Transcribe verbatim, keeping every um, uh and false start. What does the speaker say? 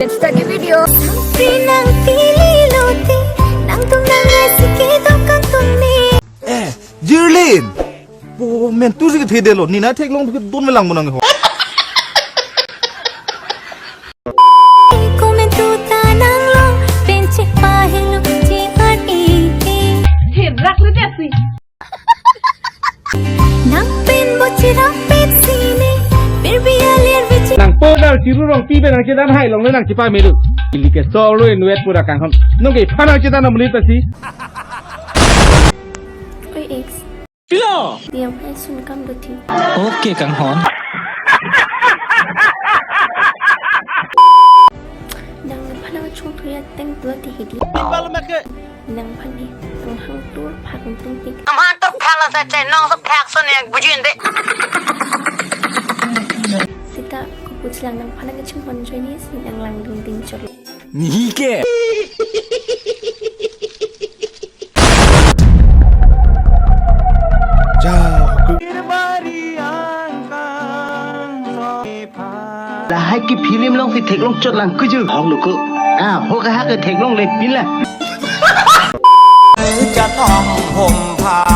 Let's start the video. Sampri nangpili lote, nangtum nang resi kedo kangtong ne. Eh, Jirlin! Po men tu si kethedetlo, ne nangtheklong ke don melang mo nang ho. Komentu ta nanglo, penchek pahelo, G R A A. Therak le desi. Nang pen bo chirap pet sini, pir bi alir bichi. Nangpo nang chiru rong pi pen nangchedan hai longle nangchepamelo. Ili ke solo in wet pura kanghon. Nonke phan nangchedan amonit pasi. Oi ex. Pilo. Diam hai sun kam do thi. Okay, kanghon. Nang phan nangchung thuya teng dua ti hidi. Palo make. Nang phan he, nang hang tur phak tung pik. Nang hang tur phak la sa chai, nong sa phak so ne bujin de. Sita, ko puchlang nang phan nangchung hon join ni si nang lang ding ding chot. Ni ke. Ja, ku- Lahai ke film along si theklong chot lang kuju. Hok luku. Ah, hok ha ke theklong le pin la. Chatong hom pha.